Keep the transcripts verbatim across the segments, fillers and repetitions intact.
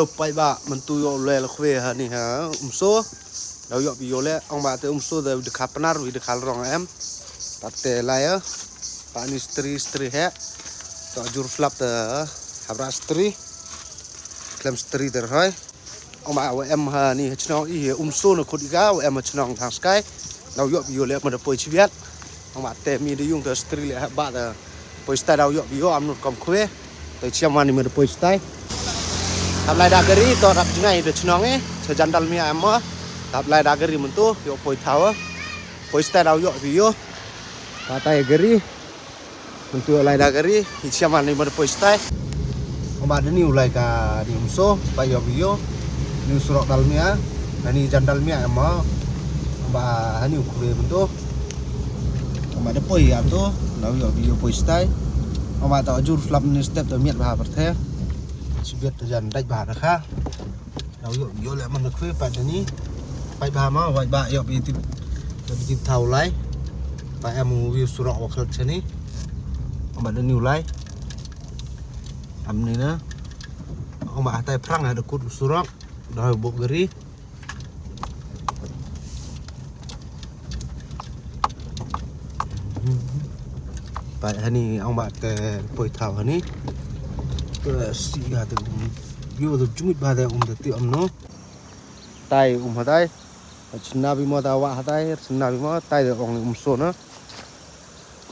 Paidbah, mynta ïoh leh la khwe hani ha Umso. Daw ïoh ïoh leh, ong ba te Umso da dkha Pnar wi dkha Rong em. Pat te lai ya. Pat ni stri stri he. To jur slap te habra stri. Klem stri te rhoi. Ong ba wa em hani ha chnong i Umso na khut i ka, wa em ha chnong thang skai. Daw ïoh ïoh leh ma da poi chibiat. Ong ba te mi da yung te stri leh ha ba te poi stai daw ïoh ïoh am nut kom khwe. Te chiam wani ma da poi stai. Tap lai da gari to rap jngai da chnong e. Cha jandal mi am ma. Tap lai da gari mynta ïoh poi thawa. Poi stai daw ïoh ïoh. Patai gari. Mynta lai da gari, i chiam ani ma da poi stai. Ong ba da ni u lai ka ni Umso, ba ïoh ïoh. Ni surok dal mia, ani jan dal mia em ma. Ong ba hani u khwe mynta. Ong ba da poi ya to, na ïoh ïoh poi stai. Ong ba ta jur slap ni step to miat ba ha pyrthe. Chibiat to jan dait ba ha da kha. Daw ïoh ïoh leh man da khwe pat da ni. Pat ba ma, pat ba ïoh bi tip. Ïoh bi tip thaw lai. Ba em u wi surok wa khlat chani. Ong ba da ni u lai. Am ni na. Ong ba hatai phrang ha da kut u surok. Da hoi bok gari. Pat hani ong ba te poi thaw hani. Te si ha te um. Ïoh te jumit ba te um te ti am no. Tai um hatai. Chna bi mo ta wa hatai, chna bi mo tai te ong ni Umso na.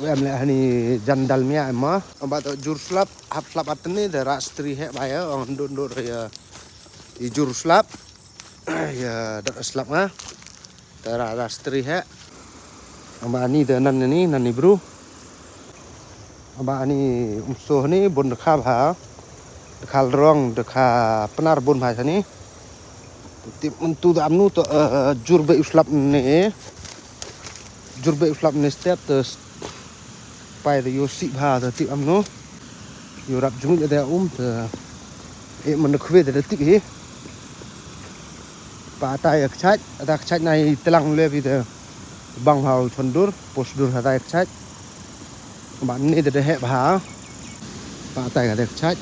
Em le hani jan dal mia em ma. Ong ba te jur slap, hap slap atne te ra stri he ba ya, ong dun dun ya. I jur slap. Ya, da slap nga. Te ra ra stri he. Ong ba ani te nan ni, nan ni bru. Ong ba ani Umso ni bun da kha ba. Da kha Rong, da kha Pnar bun ba sani. Tip mynta da am nu to, eh, jur be u slap ni. Jur be u slap ni step te pai te ïoh si ba te tip am nu. Ïoh rap jumit te um te. E man da khwe te tip hi. Ba ta ya kchait, ta kchait na i telang le bi te. Bang hau chon dur, pos dur ha ta ya kchait. Ba ni te he ba. Ba ta ya kchait.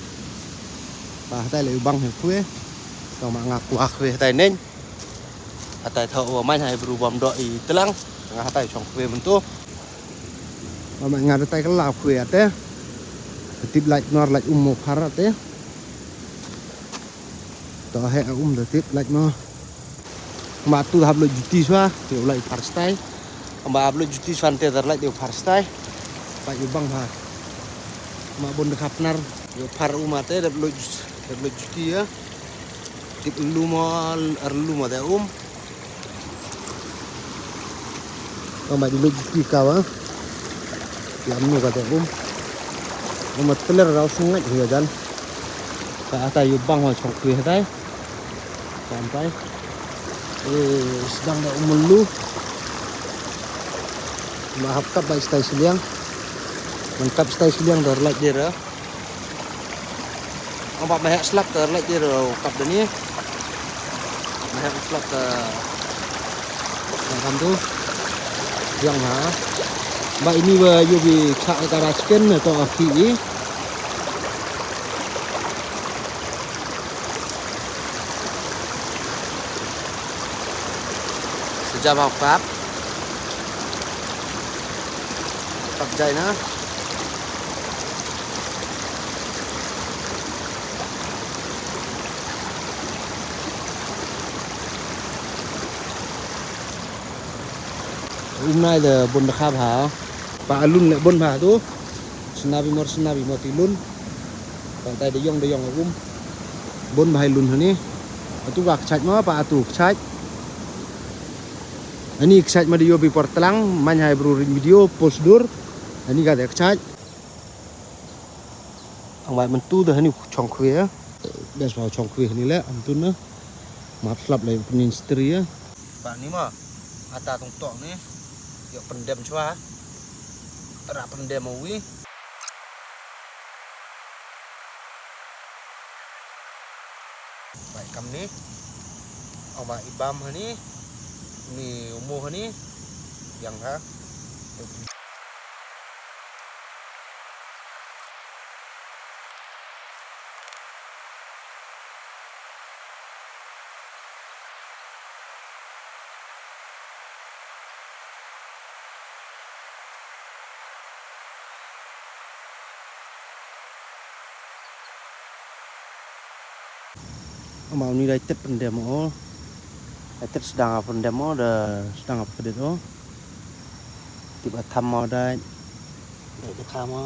Ba ta le bang he khwe. Tong ma nga kwa khwe ta nen. Hatai thaw wa man hai bru bam do i telang. Nga hatai chong khwe mynta. Wa man nga hatai ka la khwe ate. Tip lait nor lait um mo phar ate. To he um da tip lait mo. Ma tu hap lo juti swa, te lait phar stai. Ma hap lo juti swa te dar lait de phar stai. Pa yu bang ha. Ma bun da khapnar. Yu phar um ate dap lo ju-, dap lo juti ya. Tip lu mo, er lu mo te um. Ong ba di lut juti ka wa. Ti am nu ka te um. Ong ma teler rau sngat hi jan. Ka ata yu bang wa chong kri hatai. Ka am tai. Eh, sedang da um lu. Ma hap kap ba stai siliang. Man kap stai siliang da lait dera. Ong ba mehek slap te lait dir kap dani. Mehek slap te. Yang kan tu. Yang ha. Ba ini wa yu bi chak ka ra chicken to aki i. Sejam au kap. Kap jai na. Um nai de bun de kha bha. Pa alun le bun bha tu. Sna bi mor sna bi mor ti lun. Pa tai de yong de yong um. Bun bha lun hani. Atu ka kchaj ma pa atu kchaj. Ani kchaj ma de yo bi por tlang man hai bru ring video post dur. Ani ka de kchaj. Ang bai mentu de hani chong khwe. Bes bha chong khwe hani le am tun na. Map slap le pnin stri ya. Pa ni ma ata tong tok ni. Yo pendem chwa. Ra pendem wi. Bai kam ni. Ong ba ibam hani. Ni umu hani. Yang ha. Ama uni dai tet pyndem o. Dai tet sdang pyndem o, da sdang pdit o. Tip atham ma dai. Dai da kham o.